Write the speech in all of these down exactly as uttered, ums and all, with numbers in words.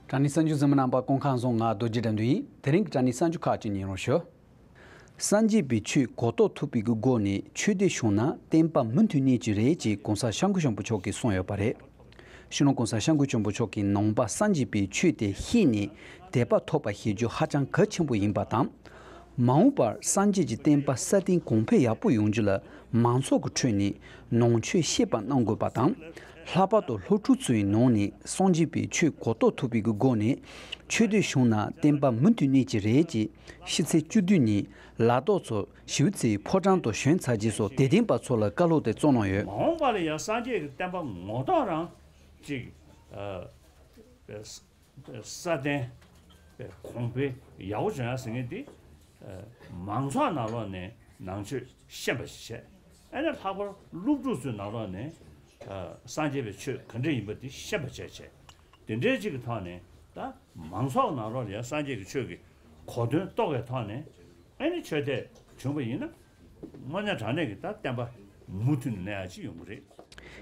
དྲ་གནས་གསར་འགྱུར་གཟིགས་མོ་རྣམ་པ་སྐུ་ཁམས་བཟང་། ང་རྡོ་རྗེ་དགྲ་འདུལ་ཡིན། དེ་རིང་གི་དྲ་གནས་གསར་འགྱུར་ཁག་ཅིག་ཉན་རོགས་ཞུ། སངས་རྒྱས་པའི་ཆོས་གོ་རྟོགས་ཐུབ་པའི་སྒོ་ནས་ཆོས་དད་བྱུང་ན་བསྟན་པ་མུ་མཐུད་གནས་ཀྱི་རེད་ཅེས་གོང་ས་སྐྱབས་མགོན་ཆེན་པོ་མཆོག་གིས་གསུངས་ཡོད་པ་རེད། སྤྱི་ནོར་གོང་ས་སྐྱབས་མགོན་ཆེན་པོ་མཆོག་གིས་ནང་པ་སངས་རྒྱས་པའི་ཆོས་དེ་ཤེས་ནས་དད་པ་ཐོབ་པ་ཞེས་རྒྱུ་ཧ་ཅང་གལ་ཆེན་པོ་ཡིན་པ་དང་། མ་འོངས་པར་སངས་རྒྱས་ཀྱི་བསྟན་པ་སྲ་བརྟན་གོང་འཕེལ་ཡག་པོ་ཡོང་རྒྱུ་ལ་མང་ཚོགས་ཀྱི་ཁྲོད་ནས་ནང་ཆོས་ཤེས་པ་གནང་དགོས་པ་དང་། ལྷག་པར་དུ་སློབ་ཕྲུག་ཚོའི་ནང་ནས་སངས་རྒྱས་པའི་ཆོས་གོ་རྟོགས་ཐུབ་པའི་སྒོ་ནས་ཆོས་དད་བྱུང་ན་བསྟན་པ་མུ་མཐུད་གནས་ཀྱི་རེད་ཅེས་ཕྱི་ཚེས་བཅུ་བདུན་ཉིན་ལ་དྭགས་མཚོ་ཞིའུ་རྩེའི་ཕོ་བྲང་དུ་བྱོན་ཚར་རྗེས་སུ་དད་ལྡན་པ་ཚོ་ལ་བཀའ་སློབ་དེ་བསྩལ་གནང་ཡོད། མ་འོངས་པ་ལ་ཡང་སངས་རྒྱས་ཀྱི་བསྟན་པ་ངོ་ཐོག་རང་ཅིག་ཨ། སྲ་བརྟན་གོང་འཕེལ་ཡག་པོ་བྱུང་ཡ་ཟེར་མཁན་དེ་མང་ཚོགས་ནང་ལོགས་ནས་ནང་ཆོས་ཤེས་པ་ཞིག་བྱས། ཨ་ནི་ལྷག་པར་སློབ་ཕྲུག་ཚོའི་ནང་ལོགས་ནས་སངས་རྒྱས་པའི་ཆོས་ག་འདྲ་ཡིན་པ་དེ་ཤེས་པ་བྱས་བྱས། དེ་འདྲའི་ཅིག་གི་ཐོག་ནས་ད་མང་ཚོགས་ནང་ལོགས་ལ་ཡང་སངས་རྒྱས་ཀྱི་ཆོས་ཀྱི་གོ་དོན་རྟོགས་པའི་ཐོག་ནས་ཨ་ནི་ཆོས་དད་བྱུང་པ་ཡིན་ན། དངོས་གནས་དྲང་གནས་ཀྱི་ད་བསྟན་པ་མུ་མཐུད་ནས་གནས་ཡ་ཅིག་ཡོང་གི་རེད།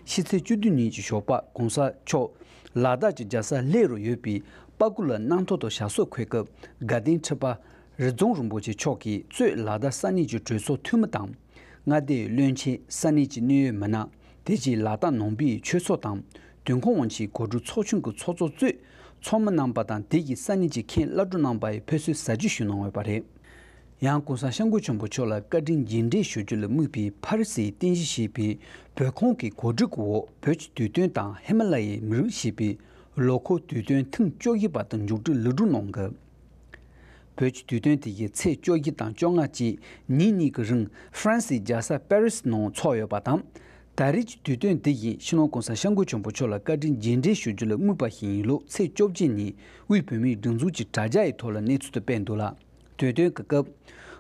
ཕྱི་ཚེས་བཅུ་བདུན་ཉིན་གྱི་ཞོགས་པ་གོང་ས་མཆོག་ལ་དྭགས་ཀྱི་རྒྱལ་ས་གླེ་རུ་ཡོད་པའི་པ་ཀུ་ལ་གནམ་ཐོག་ཏུ་ཞབས་སོར་འཁོད་སྐབས་དགའ་ལྡན་ཁྲི་པ་རི་རྫོང་རིན་པོ་ཆེ་མཆོག་གིས་གཙོས་ལ་དྭགས་ས་གནས་ཀྱི་གྲོས་ཚོགས་འཐུས་མི་དང་། མངའ་སྡེའི་བློན་ཆེན། ས་གནས་ཀྱི་གནད་ཡོད་མི་སྣ། དེ་རྗེས་ལ་དྭགས་ནང་པའི་ཆོས་ཚོགས་དང་། དོན་ཁུངས་དབང་ཆའི་གོ་སྒྲིག་ཚོགས་ཆུང་གི་ཚོགས་གཙོ་གཙོས་ཚོགས་མི་རྣམ་པ་དང་དེ་ཡི་ས་གནས་ཀྱི་མཁན་བླ་སྤྲུལ་རྣམ་པ་ཡིས་ཕེབས་བསུའི་ཟ་ཇུས་ཞུས་གནང་ཡོད་པ་རེད། ཡང་གོང་ས་སྐྱབས་མགོན་ཆེན་པོ་མཆོག་ལ་བཀའ་དྲིན་རྗེས་དྲན་ཞུ་རྒྱུ་ལ་དམིགས་པའི་ཕ་རི་སིའི་རྟེན་གཞི་བྱས་པའི་བོད་ཁང་གི་གོ་སྒྲིག་འོག་བོད་ཀྱི་དུས་སྟོན་དང་ཧི་མ་ལ་ཡའི་མི་རིགས་ཞེས་པའི་ལོ་འཁོར་དུས་སྟོན་ཐེངས་བཅོ་བཞི་པ་དེ་མཇུག་སྒྲིལ་ལེགས་གྲུབ་གནང་གི། བོད་ཀྱི་དུས་སྟོན་དེ་ཡི་ཚེས་བཅོ་བཞི་དང་བཅོ་ལྔ་བཅས་ཉིན་གཉིས་ཀྱི་རིང་ཧྥ་རན་སིའི་རྒྱལ་ས་པེ་རི་སི་ནང་འཚོགས་ཡོད་པ་དང་། ད་རེས་ཀྱི་དུས་སྟོན་འདི་ཡིས་སྤྱི་ནོར་གོང་ས་སྐྱབས་མགོན་ཆེན་པོ་མཆོག་ལ་བཀའ་དྲིན་རྗེས་དྲན་ཞུ་རྒྱུ་ལ་དམིགས་པ་ཞིག་ཡིན་ལུགས་ཚེས་བཅོ་བརྒྱད་ཉིན་དབུས་བོད་མིའི་སྒྲིག་འཛུགས་ཀྱི་དྲ་རྒྱ་ཡི་ཐོག་ལ་གནས་ཚུལ་དེ་སྤེལ་འདུག་ལ། དུས་སྟོན་གྱི་སྐབས་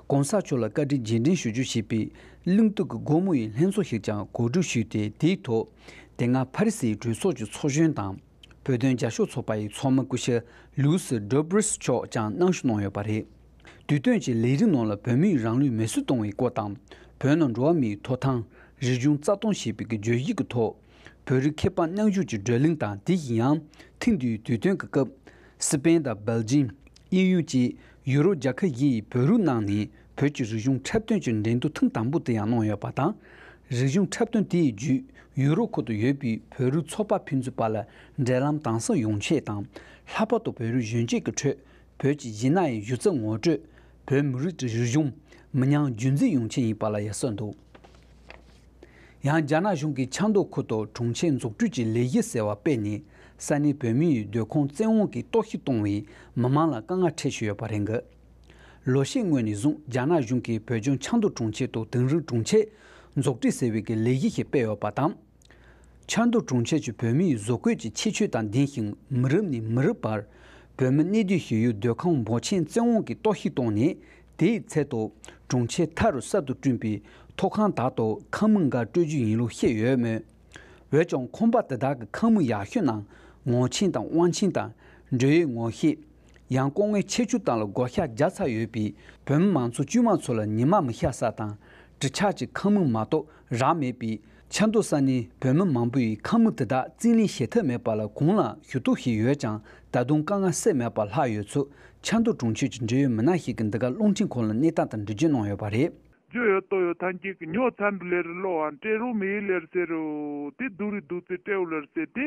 གོང་ས་མཆོག་ལ་བཀའ་དྲིན་རྗེས་དྲན་ཞུ་རྒྱུ་ཞེས་པའི་གླེང་སྟེགས་ཀྱི་སྒོ་མོ་ཡི་ལྷན་ཚོགས་ཤིག་ཀྱང་གོ་སྒྲིག་ཞུས་ཏེ། དེའི་ཐོག་དེ་སྔ་ཕ་རི་སིའི་གྲོས་ཚོགས་ཀྱི་ཚོགས་གཞོན་དང་། བོད་དོན་རྒྱབ་སྐྱོར་ཚོགས་པ་ཡི་ཚོགས་མི་སྐུ་ཞབས་ལུའུ་སི་ཌོ་བྷྲིས་མཆོག་ཀྱང་གནང་ཞུ་གནང་ཡོད་པ་རེད། དུས་སྟོན་གྱི་ལས་རིམ་ནང་ལ་བོད་མིའི་རང་ལུས་མེར་སྲེག་གཏོང་བའི་སྐོར་དང་། བོད་ནང་འགྲོ་བ་མིའི་ཐོབ་ཐང་། རིག་གཞུང་རྩ་སྟོངས་ཞེས་པའི་བརྗོད་གཞི་གི་ཐོག་བོད་རིགས་ཁེ་ཕན་མཉམ་ཞུགས་ཀྱི་བགྲོ་གླེང་དང་། དེ་བཞིན་ཡང་ཐེངས་འདིའི་དུས་སྟོན་གྱི་སྐབས་སི་པེན་དང་སྦེལ་ཇིམ། དབྱིན་ཡུལ་བཅས་ཡུ་རོབ་རྒྱལ་ཁབ་བཞི་ཡི་བོད་རིགས་ནང་ནས་བོད་ཀྱི་རིག་གཞུང་འཁྲབ་སྟོན་གྱི་འགྲན་བསྡུར་ཐེངས་དང་པོ་དེ་ཡང་གནང་ཡོད་པ་དང་། རིག་གཞུང་འཁྲབ་སྟོན་དེའི་བརྒྱུད་ཡུ་རོབ་ཁུལ་དུ་ཡོད་པའི་བོད་རིགས་ཚོགས་པ་ཕན་ཚུན་བར་ལ་འབྲེལ་ལམ་དམ་ཟབ་ཡོང་ཆེད་དང་། ལྷག་པར་དུ་བོད་རིགས་གཞོན་སྐྱེས་ཀྱི་ཁྲོད་བོད་ཀྱི་གཞས་སྣ་ཡི་སྒྱུ་རྩལ་ངོ་སྤྲོད། བོད་མི་རིགས་ཀྱི་རིག་གཞུང་མི་ཉམས་རྒྱུན་འཛིན་ཡོང་ཆེད་ཡིན་པ་ལ་ཡང་གསོལ་འདུག། ཡང་རྒྱ་ནག་གཞུང་གིས་ཆབ་མདོ་ཁུལ་དུ་གྲོང་ཁྱེར་འཛུགས་སྐྲུན་གྱི་ལས་གཞི་ཟེར་བ་སྤེལ་ནས་ས་གནས་བོད་མིའི་སྡོད་ཁང་བཙན་དབང་གིས་གཏོར་བཤིག་གཏོང་བས་མི་མང་ལ་དཀའ་ངལ་འཕྲད་བཞིན་ཡོད་པ་རེད་འདུག། ལོ་ཤས་སྔོན་ནས་བཟུང་རྒྱ་ནག་གཞུང་གིས་བོད་ལྗོངས་ཆབ་མདོ་གྲོང་ཁྱེར་དུ་དིང་རི་གྲོང་ཁྱེར་འཛུགས་སྐྲུན་ཟེར་བའི་གི་ལས་གཞི་ཞིག་སྤེལ་ཡོད་པ་དང་། ཆབ་མདོ་གྲོང་ཁྱེར་གྱི་བོད་མིའི་བཟོ་བཀོད་ཀྱི་ཁྱད་ཆོས་དང་ལྡན་ཞིང་། མི་རབས་ནས་མི་རབས་བར་བོད་མི་གནས་སྡོད་བྱེད་ཡུལ་སྡོད་ཁང་འབོར་ཆེན་བཙན་དབང་གིས་གཏོར་བཤིག་བཏང་ནས། དེའི་ཚབ་ཏུ་གྲོང་ཁྱེར་མཐའ་རུ་གསར་དུ་བསྐྲུན་པའི་ཐོག་ཁང་དག་ཏུ་ཁང་མིག་འགའ་སྤྲོད་རྒྱུ་ཡིན་ལུགས་བཤད་ཡོད་མོད། འོན་ཀྱང་ཁང་པ་དེ་དག་གི་ཁང་མིག་ཡག་ཤོས་རྣམས་ངོ་ཆེན་དང་དབང་ཆེན་དང་འབྲེལ་ཡོད་ངོ་ཤེས། ཡང་སྐུ་ངལ་ཆེ་ཆུང་དག་ལ་བགོ་བཤའ་བརྒྱབ་ཚར་ཡོད་པས། བོད་མི་མང་ཚོགས་དཀྱུས་མ་ཚོ་ལ་ཉི་མ་མི་ཤར་ས་དང་གྲི་ཆབ་ཀྱི་ཁང་མིག་མ་གཏོགས་རག་མེད་པས། ཆབ་མདོ་ས་གནས་བོད་མི་མང་པོ་ཡིས་ཁང་མིག་དེ་དག་རྩིས་ལེན་བྱེད་ཐབས་མེད་པ་ལ་གོང་ལ་ཞུ་གཏུག་བྱས་ཡོད་ཀྱང་། ད་དུང་དཀའ་ངལ་སེལ་མེད་པར་ལྷག་ཡོད་ཚུལ་ཆབ་མདོ་གྲོང་ཁྱེར་གྱི་འབྲེལ་ཡོད་མི་སྣ་ཞིག་གིས་འདི་ག་རླུང་འཕྲིན་ཁང་ལ་གནས་སྟངས་དང་འབྲེལ་བརྗོད་གནང་ཡོད་པ་རེད། ཇོ་ཡོད་ཏོ་ཡོད་ཐང་ཀྱི་ཉོ་ཚན་དུ་ལེར་ལོ་བ་སྤྲད་རོགས་མི་ཡི་ལེར་ཟེར་རོ། དེ་སྡུག་རི་སྡུག་ཚེ་སྤྲད་འོ་ལེར་ཟེར་ཏེ།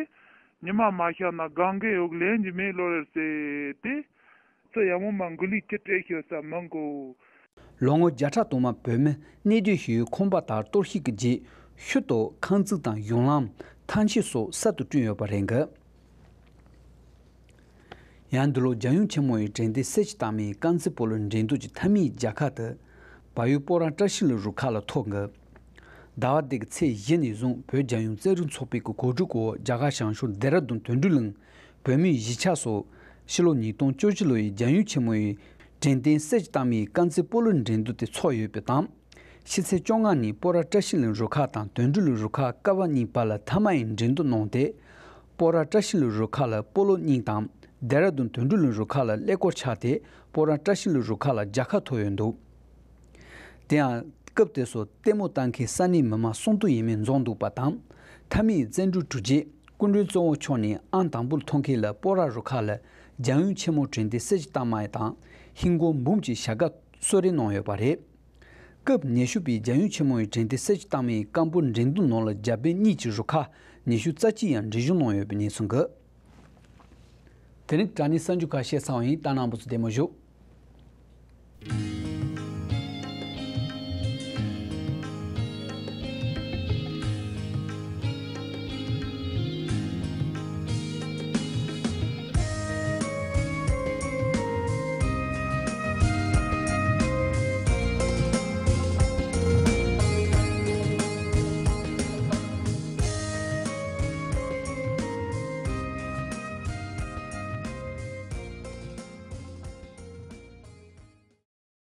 ཉི་མ་མ་ཤར་ན་གང་གི་ཡོག་ལན་གྱི་མེད་ལོ་ལེར་ཟེར་ཏེ། ཚེ་ཡ་མོ་མ་འགུལ་ལི་ཁྱི་སྤྲད་ཤོད་ས་མང་གོ། ལོ་ངོ་བརྒྱ་ཕྲག་དུ་མ་བོད་མི་གནས་སྡོད་བྱེད་ཡུལ་ཁང་པ་དག་གཏོར་བཤིག་གི་རྗེས་ཤུལ་དུ་ཁང་བརྩེགས་དང་གཞུང་ལམ་ཐང་ཆེན་སོགས་གསར་དུ་བསྐྲུན་ཡོད་པ་རེད་འགི། ཡང་འདི་ལོ་རྒྱལ་ཡུམ་ཆེན་མོ་ཡི་དྲན་རྟེན་གསེར་གྱི་རྟགས་མའི་རྐང་རྩེད་སྤོ་ལོའི་འགྲན་བསྡུར་གྱི་མཐའ་མའི་རྒྱལ་ཁ་དེ་བལ་ཡུལ་སྤོ་ར་བཀྲ་ཤིས་ལོའི་རུ་ཁག་ལ་ཐོབ་འགི། ཟླ་བ་འདི་གི་ཚེས་བཞི་ནས་བཟུང་བོད་རྒྱལ་ཡོངས་རྩེད་རིགས་ཚོགས་པའི་གི་གོ་སྒྲིག་འོག་རྒྱ་གར་བྱང་ཕྱོགས་ལྡེ་ར་ལྡུན་དོན་གྲུབ་གླིང་བོད་མིའི་གཞིས་ཆགས་སུ་ཕྱི་ལོ་ཉིས་སྟོང་བཅུ་བཞི་ལོ་ཡི་རྒྱལ་ཡུམ་ཆེན་མོ་ཡི་དྲན་རྟེན་གསེར་གྱི་རྟགས་མའི་རྐང་རྩེད་སྤོ་ལོའི་འགྲན་བསྡུར་དེ་ཚོགས་ཡོད་པའི་དང་། ཕྱི་ཚེས་བཅོ་ལྔ་ཉིན་སྤོ་ར་བཀྲ་ཤིས་གླིང་རུ་ཁག་དང་དོན་གྲུབ་གླིང་རུ་ཁག་སྐབས་གཉིས་བར་ལ་མཐའ་མ་ཡི་འགྲན་བསྡུར་གནང་སྟེ། སྤོ་ར་བཀྲ་ཤིས་གླིང་རུ་ཁག་ལ་སྤོ་ལོ་གཉིས་དང་ལྡེ་ར་ལྡུན་དོན་གྲུབ་གླིང་རུ་ཁག་ལ་ཀླད་ཀོར་ཆགས་ཏེ། སྤོ་ར་བཀྲ་ཤིས་གླིང་རུ་ཁག་ལ་རྒྱལ་ཁ་ཐོབ་ཡོད་འདུག། དེ་ཡང་སྐབས་དེ་སུ་ལྟད་མོ་ལྟ་མཁན་ས་གནས་མི་མང་སུམ་སྟོང་ཡས་མས་འཛོམས་འདུག་པ་དང་། མཐའ་མའི་རྩེད་འགྲན་གྲུབ་རྗེས་སྐུ་མགྲོན་གཙོ་བོ་མཆོག་ནས་ཨང་དང་པོར་ཐོན་མཁན་ལ་སྤོ་ར་རུ་ཁག་ལ་ རྒྱལ་ཡུམ་ཆེན་མོ་དྲན་རྟེན་གསེར་གྱི་རྟགས་མ་ཡི་དང་ཧིན་སྒོར་འབུམ་གཅིག་བྱ་དགའ་གསོལ་རས་གནང་ཡོད་པ་རེད། སྐབས་ཉི་ཤུ་པའི་རྒྱལ་ཡུམ་ཆེན་མོ་ཡི་དྲན་རྟེན་གསེར་གྱི་རྟགས་མ་ཡི་སྐམ་པོ་འགྲེམས་སྟོན་ནང་ལ་རྒྱ་དཔོན་གཉིས་ཀྱི་རུ་ཁག་ཉི་ཤུ་རྩ་གཅིག་ཡང་འགྲན་ཞུགས་གནང་ཡོད་པའི་གནས་ཚུལ་འགོད། དེ་རིང་དྲ་གནས་གསར་འགྱུར་ཁག་བཤད་ཚར་བ་ཡིན། ལྟ་གནང་བ་ཚོ་བདེ་མོ་བཞུགས།